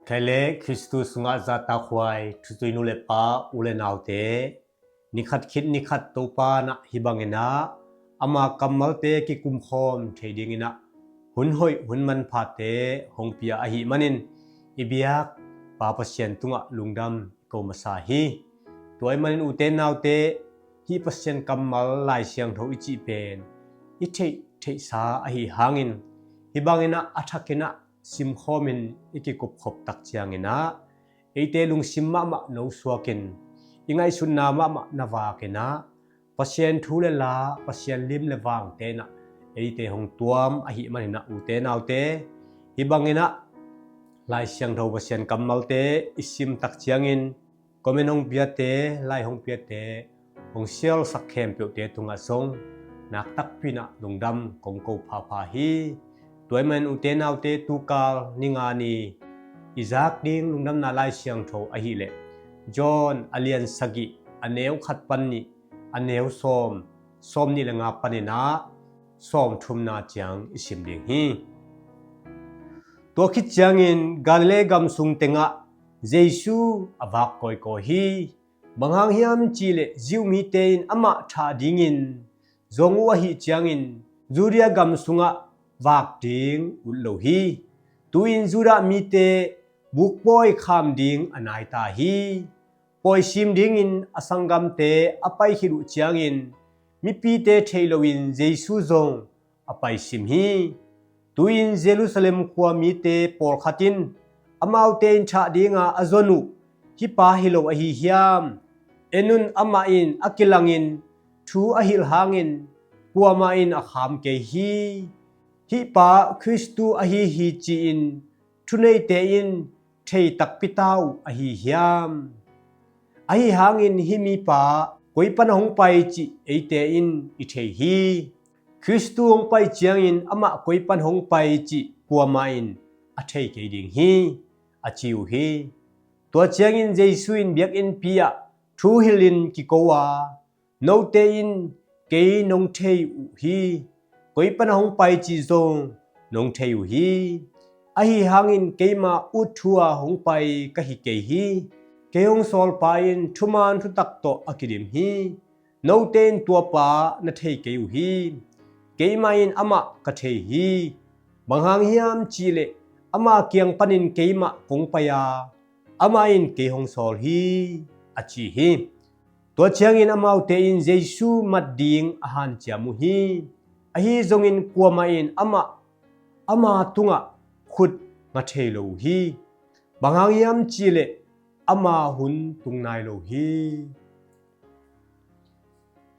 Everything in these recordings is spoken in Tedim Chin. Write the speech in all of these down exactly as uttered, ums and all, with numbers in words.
Kei le Khristu sungah zahtakhuai thuzui nu le pa, u le naute, nikhat khit nikhat Topa in ah hih bangin ah ama kammalte kikumkhawm thei dingin ah hun hoih hun manphate hong pia ahih manin i biak Pa Pasian tungah lungdam i ko masa hi. Tua ahih manin ute naute, hih Pasian kammal Lai Siangtho i cih pen i theih theihsa ahi hangin, hih bangin ah a thakin ah simkhawmin i kikupkhop tak ciangin ah eite lungsim mahmah nosuakin, i ngaihsutna mahmah na vakin ah Pasian thu le la, Pasian lim le vangte in ah eite hong tuam ahih manin ah ute naute, hih bangin ah Lai Siangtho Pasian kammalte i sim tak ciangin comment hong piate, like hong piate, hong share sak khempeuhte tungah zong naktakpi in ah lungdam kong ko phapha hi. Tua ahih manin ute naute, tukal ni nga ni i zak ding lungdamna Lai Siangtho ahih leh John a lian sagih, a neu khat pan nih, a neu sawm, sawm nih le nga panin ah sawm thumna ciang i sim ding hi. Tua khit ciangin Galilee gam sung tengah Jesu a vak kawikawi hi. Bang hang hiam cih leh Jew mite in amah thah dingin zong uh ahih ciangin Judea gam sungah vak ding ut lo hi. Tu-in Judah mite bukpawi kham ding a nai ta hi. Pawisim dingin a sanggamte a pai khit uh ciangin mipite theih loin Jesu zong a paisim hi. Tu-in Jerusalem khua mite pawlkhat in amaute in thah dinga a zon uh hih pa hi lo ahi hiam? En un, amah in a kilangin thu a hilh hangin kuamah in a kham kei hi. Hih pa Khristu ahi hi ci-in thuneite in thei takpi ta uh ahi hiam? Ahi hangin hih mipa koi pan a hong pai cih eite in i thei hi. Khristu hong pai ciangin amah koi pan hong pai cih kuamah in a thei kei ding hi, a ci uh hi. Tua ciangin Jesu in biakinnpi ah thu hilhin kiko a, note in kei nong thei uh hi. Koi pan a hong pai cih zong nong thei uh hi. Ahi hangin keima ut thu a hong pai ka hi kei hi. Kei hong sawlpa in thuman thutak tawh a kidim hi. Note in tuapa na thei kei uh hi. Keimah in amah ka thei hi. Bang hang hiam cih leh ama kiang panin keimah kong pai a, amah in kei hong sawl hi, a ci hi. Tua ciangin amaute in Jesu mat ding a hanciam uh hi. Ahi zongin kuamah in amah ama tungah khut nga thei lo uh hi. Bang hang hiam cih leh ama hun tung nai lo hi.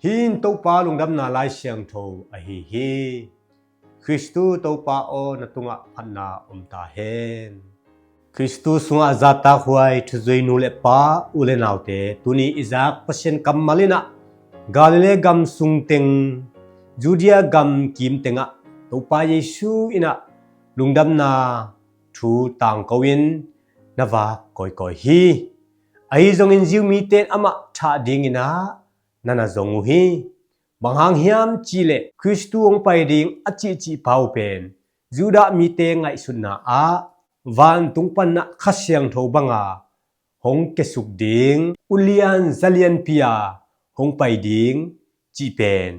Hih in Topa lungdamna Lai Siangtho ahi hi. Khristu Topa aw, na tungah phatna om ta hen. Khristu sungah zahtakhuai thuzui nu le pa, u le naute, tuni i zak Pasian kammal in ah Galilee gam sung teng, Judea gam kim tengah Topa Jesu in ah lungdamna thu tangko in na vak kawikawi hi. Ahi zongin Jew mite in amah thah dingin ah na na zong uh hi. Bang hang hiam cih leh Khristu hong pai ding a cihcih pa uh pen Judah mite ngaihsutna ah vantung pan ah Kha Siangtho banga hong kiasuk ding, ulian zalianpi a hong pai ding cih pen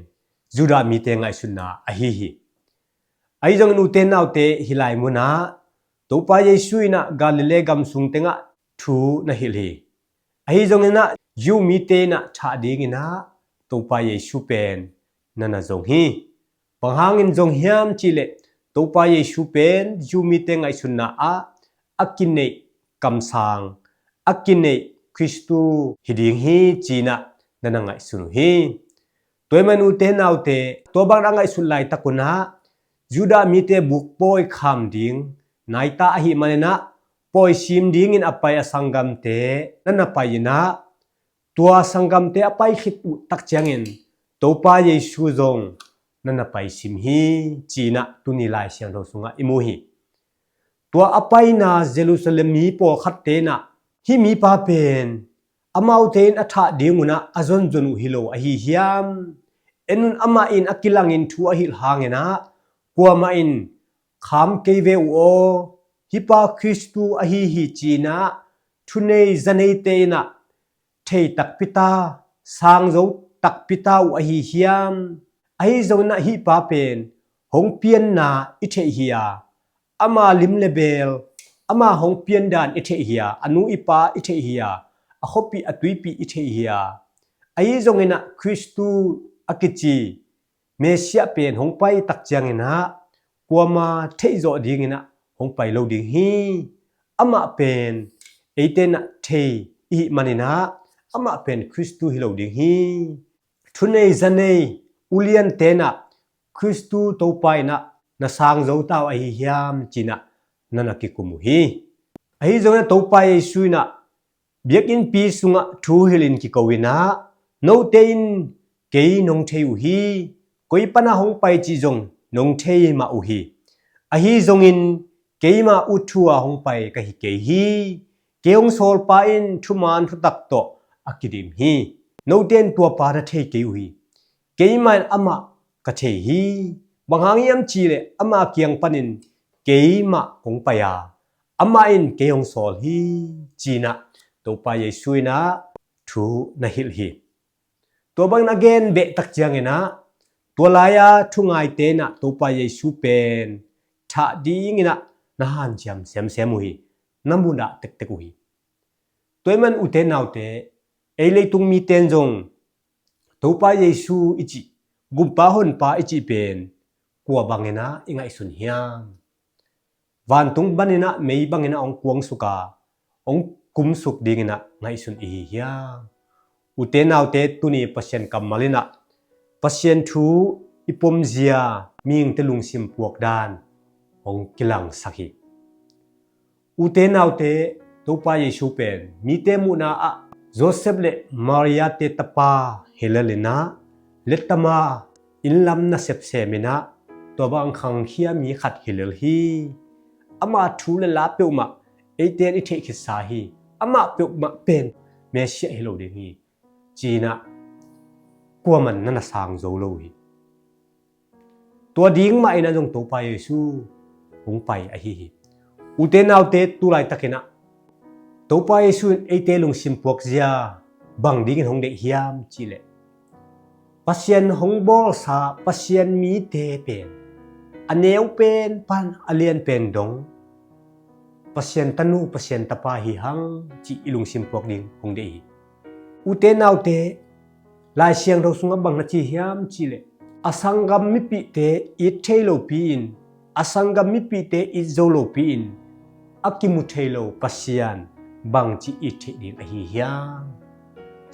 Judah mite ngaihsutna ahi hi. Ahi zongin ute naute, hih lai munah Topa Jesu in ah Galilee gam sung tengah thu na hilh hi. Ahi zongin ah Jew mite in ah thah dingin ah Topa Jesu pen na na zong hi. Bang hangin zong hiam cih leh Topa Jesu pen Jew mite ngaihsutna ah a kineih kamsang, a kineih Khristu hi ding hi ci-in ah na na ngaihsun uh hi. Tua ahih manin ute naute, tua bang na ngaihsut laitak un ah Judah mite bukpawi kham ding nai ta ahih manin ah pawisim dingin a pai a sanggamte na na pai in ah, tua sanggamte a pai khit uh tak ciangin Topa Jesu zong na na paisim hi ci-in ah tuni Lai Siangtho sungah i mu hi. Tua a paina Jerusalem mi pawlkhatte in ah, hih mipa pen amaute in a thah ding un ah a zonzon uh hi lo ahi hiam? En un, amah in a kilangin thu a hilh hangin ah kuamah in kham kei ve uh aw, hih pa Khristu ahi hi ci-in ah thunei zaneite in ah thei takpi ta, sangzo takpi ta uh ahi hiam? Ahi zongin ah hih pa pen hong pianna i theih hi a, ama lim le bel, ama hong piandan i theih hi a, a nu i pa i theih hi a, a khuapi a tuipi i theih hi a. Ahi zongin ah Khristu a kici Messiah pen hong pai tak ciangin ah kuama theih zawh dingin ah hong pai lo ding hi. Amah pen eite in ah thei i hih manin ah amah pen Khristu hi lo ding hi. Thunei zanei uliante in ah Khristu Topa in ah na sangzo ta uh ahi hiam ci-in ah na na kikum uh hi. Ahi zongin ah Topa Jesu in ah biakinnpi sungah thu hilhin kiko in ah, note in kei nong thei uh hi, koi pana hong pai cih zong nong thei mah uh hi. Ahi zongin keima ut thu a hong pai ka hi kei hi. Kei hong sawlpa in thuman thutak tawh a kidim hi. Note in tuapa na thei kei uh hi. Keimah in amah ka thei hi. Bang hang hiam cihleh ama kiang panin keimah kong pai a, amah in kei hong sawl hi ci-in ah Topa Jesu in ah thu na hilh hi. Tua bangin a gen beh tak ciangin ah tua lai-a thungaite in ah Topa Jesu pen thah dingin ah na hanciam semsem uh hi. Na mudah tektek uh hi. Tua ahih man ute naute, ei leitung mite in zong Topa Jesu i cih, Gumpa Honpa i cih pen kua bangin ah i ngaihsun hiam? Vantung panin ah mei bangin ah hong kuangsuk a, hong kumsuk dingin ah ngaihsun i hi hiam? Ute naute, tuni Pasian kammal in ah Pasian thu i pomzia mihingte lungsim puakdan hong kilangsak hi. Ute naute, Topa Jesu pen mite muhna ah Joseph le Maria-te tapa hi lel in ah, lettama innlam nasep sem in ah, tua bang khangkhia mi khat hi lel hi. Ama thu le la peuhmah eite in i theih khitsa hi. Amah peuhmah pen Messiah hi lo ding hi ci-in ah kuaman na na sang zo lo hi. Tua ding mah in ah zong Topa Jesu hong pai ahi hi. Ute naute, tu laitakin ah Topa Jesu in eite lungsim puakzia bang dingin hong deih hiam cihleh, Pasian hong bawlsa Pasian mite pen a neu pen pan a lian pen dong Pasian tanu, Pasian tapa hi hang cih i lungsim puak ding hong deih hi. Ute naute, Lai Siangtho sungah bang na ci hiam cihleh, a sanggam mipihte it thei lopi-in, a sanggam mipihte it zo lopi-in, a kimu thei lo Pasian bangci it theih ding ahi hiam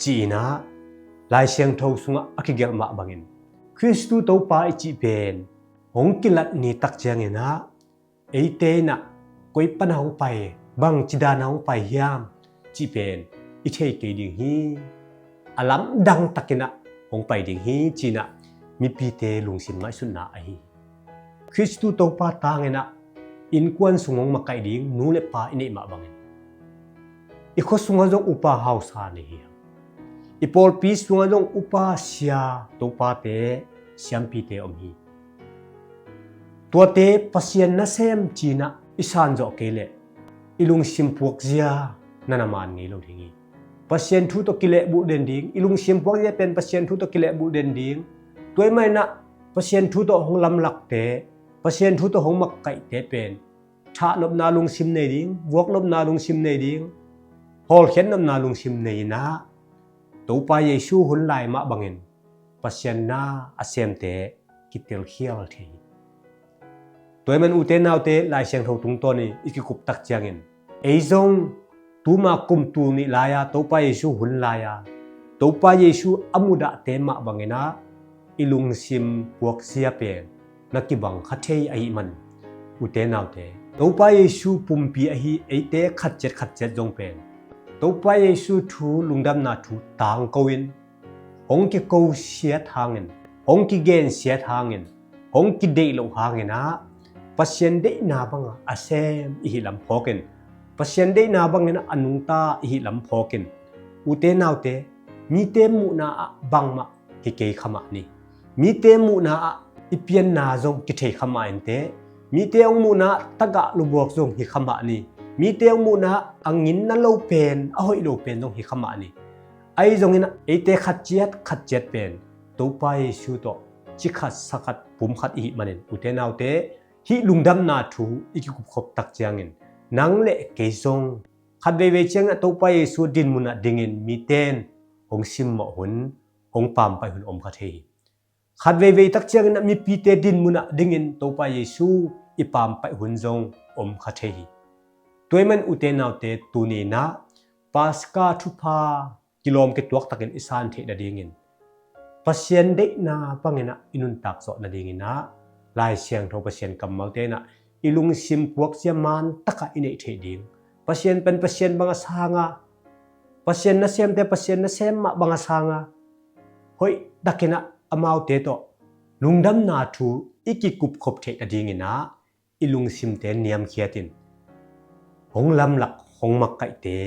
ci-in ah Lai Siangtho sungah a kigelh mah bangin, Khristu Topa i cih pen hong kilat ni tak ciangin ah eite in ah koi pana hong pai, bangci dana hong pai hiam cih pen i thei kei ding hi. A lamdang takin ah hong pai ding hi ci-in ah mipite lungsim ngaihsutna ahi hi. Khristu Topa tangin ah innkuan sung hong makaih ding nu le pa i neih mah bangin, i khua sungah zong upa hausa nei hi hang. I pawlpi sungah zong upa, sia, topate, siampite om hi. Tuate Pasian nasem ci-in ah i san zawh kei leh i lungsim puakzia na na man ngei lo ding hi. Pasian thu tawh kilehbulh den ding, i lungsim puakzia pen Pasian thu tawh kilehbulh den ding. Tua ahih manin ah Pasian thu tawh hong lamlakte, Pasian thu tawh hong makaihte pen thahnopna lungsim nei ding, vuaknopna lungsim nei ding, hawlkhiatnopna lungsim nei in ah Topa Jesu hun lai mah bangin Pasian na a semte kitelkhial thei hi. Tua ahih man ute naute, Lai Siangtho tungtawn i kikup tak ciangin ei zong tuma kum tul nih lai-a Topa Jesu hun lai-a Topa Jesu a mudahte mah bangin ah i lungsim puakzia pen na kibang kha thei ahih man, ute naute, Topa Jesu pumpi ahi eite khatciat khatciat zong pen Topa Jesu thu, lungdamna thu tangko in, hong kikosiat hangin, hong kigensiat hangin, hong kideih loh hangin ah Pasian deihna banga a sem i hih lam phawkin, Pasian deihna bangin a nungta i hih lam phawkin, ute naute, mite muhna ah bangmah kikei kha mah ni. Mite muhna ah i pianna zong kithei kha mah inteh, Mite hong muhna tagah lubuak zong hi kha mah ni. Mite hong muhna a nginna lo pen, a hoih lo pen zong hi kha mah ni. Ahi zongin eite khat ciat khat ciat pen Topa Jesu tawh cikhat sakhat pumkhat i hih manin, ute naute, hih lungdamna thu i kikupkhop tak ciangin nang le kei zong khatveivei ciangin Topa Jesu dinmunah dingin miten hong simmawh hun, hong pampaih hun om kha thei hi. Khatveivei tak ciangin mipite dinmunah dingin Topa Jesu i pampaih hun zong om kha thei hi. Tua ahih man ute naute, tuni-in ah Paska thupha kilawm kituak takin i san theih nadingin Pasian deihna bangin ah i nuntak zawh nadingin ah Lai Siangtho Pasian kammalte in ah i lungsim puakzia man takah i neih theih ding, Pasian pen Pasian bang a sang a, Pasian nasemte Pasian nasem mah bang a sang a, hoih takin ah amaute tawh lungdamna thu i kikupkhop theih nadingin ah i lungsimte niamkhiatin hong lamlak hong makkaihte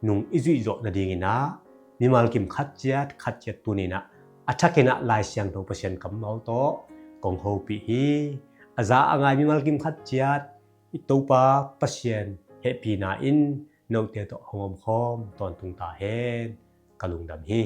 nung i zuih zawh nadingin ah mimal kim khat ciat khat ciat tuni-in ah a thakin ah Lai Siangtho Pasian kammal tawh kong hopih hi. A za a ngai mimal kim khat ciat i Topa Pasian hehpihna in note tawh hong omkhawm tawntung ta hen. Ka lungdam hi.